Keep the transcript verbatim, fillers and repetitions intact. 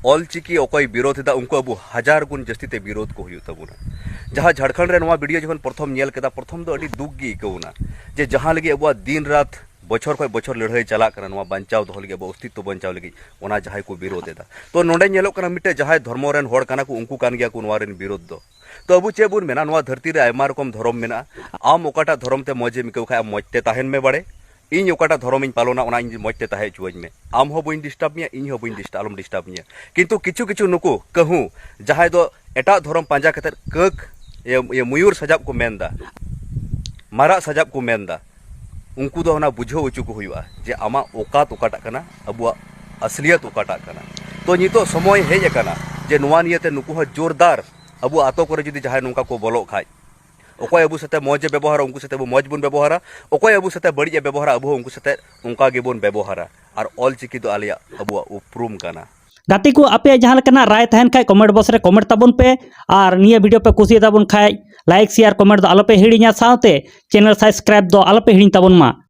ᱚᱞ ᱪᱤᱠᱤ ᱚᱠᱚᱭ ᱵᱤᱨᱳᱫᱷ ᱮᱫᱟ, ᱩᱱᱠᱩ ᱟᱵᱚ ᱦᱟᱡᱟᱨ ᱜᱩᱱ ᱡᱟᱹᱥᱛᱤ ᱛᱮ ᱵᱤᱨᱳᱫᱷ ᱠᱚ ᱦᱩᱭᱩᱜ ᱛᱟᱵᱚᱱᱟ᱾ ᱡᱟᱦᱟᱸ ᱡᱷᱟᱲᱠᱷᱚᱸᱰ ᱨᱮ ᱱᱚᱣᱟ ᱵᱷᱤᱰᱤᱭᱳ ᱡᱚᱠᱷᱚᱱ ᱯᱨᱚᱛᱷᱚᱢ ᱧᱮᱞ ᱠᱮᱫᱟ, ᱯᱨᱚᱛᱷᱚᱢ ᱫᱚ ᱟᱹᱰᱤ ᱫᱩᱠ ᱜᱮ ᱟᱹᱭᱠᱟᱹᱣ ᱮᱱᱟ, ᱡᱮ ᱡᱟᱦᱟᱸ ᱞᱟᱹᱜᱤᱫ ᱟᱵᱚᱣᱟᱜ ᱫᱤᱱ ᱨᱟᱛ ᱵᱚᱪᱷᱚᱨ ᱠᱷᱚᱱ ᱵᱚᱪᱷᱚᱨ ᱞᱟᱹᱲᱦᱟᱹᱭ ᱪᱟᱞᱟᱜ ᱠᱟᱱᱟ, ᱱᱚᱣᱟ ᱵᱟᱧᱪᱟᱣ ᱫᱚᱦᱚ ᱞᱟᱹᱜᱤᱫ, ᱟᱵᱚ ᱚᱥᱛᱤᱛᱛᱚ ᱵᱟᱧᱪᱟᱣ ᱞᱟᱹᱜᱤᱫ, ᱚᱱᱟ ᱡᱟᱦᱟᱸᱭ ᱠᱚ ᱵᱤᱨᱳᱫᱷ ᱮᱫᱟ᱾ ᱛᱚ ᱱᱚᱰᱮ ᱧᱮᱞᱚᱜ ᱠᱟᱱᱟ, ᱢᱤᱫᱴᱮᱡ ᱡᱟᱦᱟᱸᱭ ᱫᱷᱚᱨᱢᱚ ᱨᱮᱱ ᱦᱚᱲ ᱠᱟᱱᱟ ᱠᱚ, ᱩᱱᱠᱩ ᱠᱟᱱ ᱜᱮᱭᱟ ᱠᱚ ᱱᱚᱣᱟ ᱨᱮᱱ ᱵᱤᱨᱳᱫᱷ ᱫᱚ᱾ ᱛᱚ ᱟᱵᱚ ᱪᱮᱫ ᱵᱚᱱ ᱢᱮᱱᱟ, ᱱᱚᱣᱟ ᱫᱷᱟᱹᱨᱛᱤ ᱨᱮ ᱟᱭᱢᱟ ᱨᱚᱠᱚᱢ ᱫᱷᱚᱨᱚᱢ ᱢᱮᱱᱟᱜᱼᱟ᱾ ᱟᱢ ᱚᱠᱟᱴᱟᱜ ᱫᱷᱚᱨᱚᱢ ᱛᱮ ᱢᱚᱡᱽ ᱮᱢ ᱟᱹᱭᱠᱟᱹᱣ ᱠᱷᱟᱡ, ᱟᱢ ᱢᱚᱡᱽ ᱛᱮ ᱛᱟᱦᱮᱱ ᱢᱮ ᱵᱟᱲᱮ᱾ ᱤᱧ ᱚᱠᱟᱴᱟᱜ ᱫᱷᱚᱨᱚᱢ ᱤᱧ ᱯᱟᱞᱚᱱᱟ, ᱚᱱᱟ ᱤᱧ ᱢᱚᱡᱽ ᱛᱮ ᱛᱟᱦᱮᱸ ᱦᱚᱪᱚᱣᱟᱹᱧ ᱢᱮ᱾ ᱟᱢ ᱦᱚᱸ ᱵᱟᱹᱧ ᱰᱤᱥᱴᱟᱵᱽ ᱢᱮᱭᱟ, ᱤᱧ ᱦᱚᱸ ᱵᱟᱹᱧ ᱰᱤᱥᱴᱟᱵᱽ, ᱟᱞᱚᱢ ᱰᱤᱥᱴᱟᱵᱽ ᱢᱮᱭᱟ᱾ ᱠᱤᱱᱛᱩ ᱠᱤᱪᱷᱩ ᱠᱤᱪᱷᱩ ᱱᱩᱠᱩ ᱠᱟᱹᱦᱩ, ᱡᱟᱦᱟᱸᱭ ᱫᱚ ᱮᱴᱟᱜ ᱫᱷᱚᱨᱚᱢ ᱯᱟᱸᱡᱟ ᱠᱟᱛᱮᱫ ᱠᱟᱹᱠ, ᱤᱭᱟᱹ, ᱤᱭᱟᱹ, ᱢᱚᱭᱩᱨ ᱥᱟᱡᱟᱵ ᱠᱚ ᱢᱮᱱᱫᱟ, ᱢᱟᱨᱟᱜ ᱥᱟᱡᱟᱵ ᱠᱚ ᱢᱮᱱᱫᱟ, ᱩᱱᱠᱩ ᱫᱚ ᱚᱱᱟ ᱵᱩᱡᱷᱟᱹᱣ ᱦᱚᱪᱚ ᱠᱚ ᱦᱩᱭᱩᱜᱼᱟ ᱡᱮ ᱟᱢᱟᱜ ᱚᱠᱟᱛ ᱚᱠᱟᱴᱟᱜ ᱠᱟᱱᱟ, ᱟᱵᱚᱣᱟᱜ ᱟᱥᱞᱤᱭᱟᱛ ᱚᱠᱟᱴᱟᱜ ᱠᱟᱱᱟ᱾ ᱛᱚ ᱱᱤᱛᱚᱜ ᱥᱚᱢᱚᱭ ᱦᱮᱡ ᱟᱠᱟᱱᱟ ᱡᱮ ᱱᱚᱣᱟ ᱱᱤᱭᱮᱛᱮ ᱱᱩᱠᱩ ᱦᱚᱸ ᱡᱳᱨᱫᱟᱨ ᱟᱵᱚ ᱟᱛᱳ ᱠᱚᱨᱮ ᱡᱩᱫᱤ ᱡᱟᱦᱟᱸᱭ ᱱᱚᱝᱠᱟ ᱠᱚ ᱵᱚᱞᱚᱜ ᱠᱷᱟᱡ, ᱚᱠᱚᱭ ᱟᱵᱚ ᱥᱟᱛᱮ ᱢᱚᱡᱽ ᱮ ᱵᱮᱵᱚᱦᱟᱨᱟ, ᱩᱱᱠᱩ ᱥᱟᱛᱮ ᱟᱵᱚ ᱢᱚᱡᱽ ᱵᱚᱱ ᱵᱮᱵᱚᱦᱟᱨᱟ᱾ ᱚᱠᱚᱭ ᱟᱵᱚ ᱥᱟᱛᱮ ᱵᱟᱹᱲᱤᱡ ᱮ ᱵᱮᱵᱚᱦᱟᱨᱟ, ᱟᱵᱚ ᱦᱚᱸ ᱩᱱᱠᱩ ᱥᱟᱛᱮ ᱚᱱᱠᱟ ᱜᱮᱵᱚᱱ ᱵᱮᱵᱚᱦᱟᱨᱟ᱾ ᱟᱨ ᱚᱞ ᱪᱤᱠᱤ ᱫᱚ ᱟᱞᱮᱭᱟᱜ, ᱟᱵᱚᱣᱟᱜ ᱩᱯᱨᱩᱢ ᱠᱟᱱᱟ᱾ ᱜᱟᱛᱮ ᱠᱚ, ᱟᱯᱮᱭᱟᱜ ᱡᱟᱦᱟᱸ ᱞᱮᱠᱟᱱᱟᱜ ᱨᱟᱭ ᱛᱟᱦᱮᱱ ᱠᱷᱟᱡ comment box ᱨᱮ comment ᱛᱟᱵᱚᱱ ᱯᱮ, ᱟᱨ ᱱᱤᱭᱟᱹ ᱵᱷᱤᱰᱤᱭᱳ ᱯᱮ ᱠᱩᱥᱤᱭᱟᱫᱟ ᱵᱚᱱ ᱠᱷᱟᱡ like, share, comment ᱫᱚ ᱟᱞᱚᱯᱮ ᱦᱤᱲᱤᱧᱟ, ᱥᱟᱶᱛᱮ channel subscribe ᱫᱚ ᱟᱞᱚᱯᱮ ᱦᱤᱲᱤᱧ ᱛᱟᱵᱚᱱ ᱢᱟ᱾